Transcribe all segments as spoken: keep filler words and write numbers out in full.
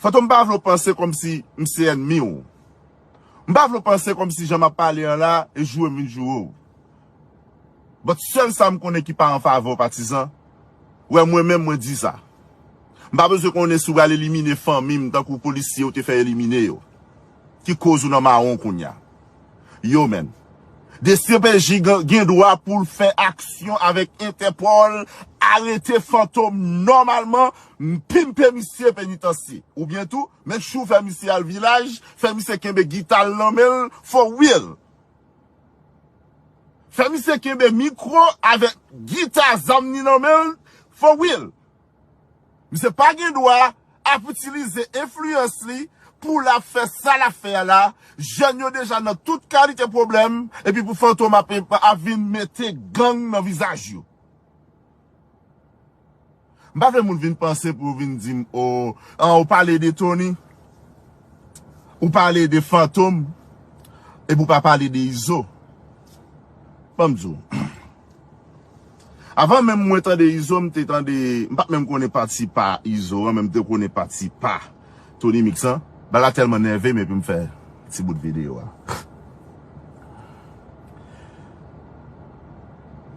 Fantom, m pa vle w panse kòmsi m se ènmi w. M pa vle w panse kòmsi jan m ap pale an la, e joure m vin joure w. But sèl sa m konnen ki pa an favè w, patizan, wè, mwen menm, mwen di sa. M pa bezwen konnen si w pral elimine fanmi m tankou polisye yo te fè elimine yo. Ki koz ou nan mawon kounye a. Yo, menm. D C P J gen, gen dwa pou l fè aksyon avèk Entèpòl, arete Fantom nòmalman, m-, pimpe misye penitansye. Oubyen tou, make sure fè misye al vilaj, fè misye kenbe gita l nan men l, for real. Fè misye kenbe mikwo avèk gita zam ni nan men l, for real. Misye pa gen dwa ap itilize enfliyans li pou l ap fè sa l ap fè a la. Jèn yo deja nan tout kalite pwoblèm, epi pou Fantom ap, ap vin mete gang nan vizaj yo. M pa vle moun vin panse pou yo vin di m, o, an, ou pale de Tony, ou pale de Fantom, epi ou pa pale de Izo. Ban m di w. Avan menm mwen tande Izo, m te tande, m pa t menm konnen pati pa Izo an, men m te konnen pati pa Tony Mix an. Bagay la tèlman nève m epi m fè ti bout videyo a.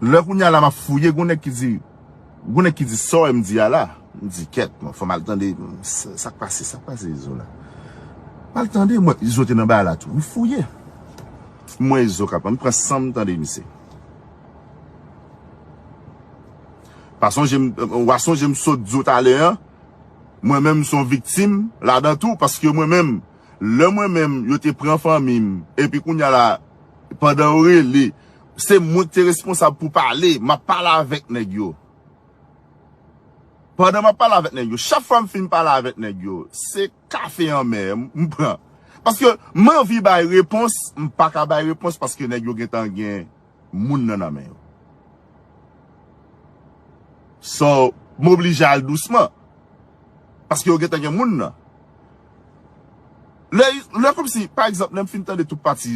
Lè kounye a la m ap fouye, gon nèg ki di, gon nèg ki di sa w wè m di a la. M di, kèt, mwen, fò m al tande, sa, sa k pase, sa k pase Izo la. M al tande, mwen, Izo te nan bagay la tou. M fouye. Mwen, Izo k ap, m pran san m tande misye. Pa sonje m, w a sonje m sot di w talè an, mwen menm m se yon viktim ladan tou, paske mwen menm, lè mwen menm, yo te pran fanmi m, epi kounye a la, pandan yo rele, se mwen ki te responsab pou pale, m ap pale avèk nèg yo. Pandan m ap pale avèk nèg yo, chak fwa m fin pale avèk nèg yo, se kafe anmè m, m pran. Paske m anvi bay repons, m pa ka bay repons paske nèg yo gentan gen moun nan nan men yo. So, m oblije al dousman. Paske yo gentan gen moun nan. Lè, lè kòmsi, pa egzanp, lè m fin tande tout pati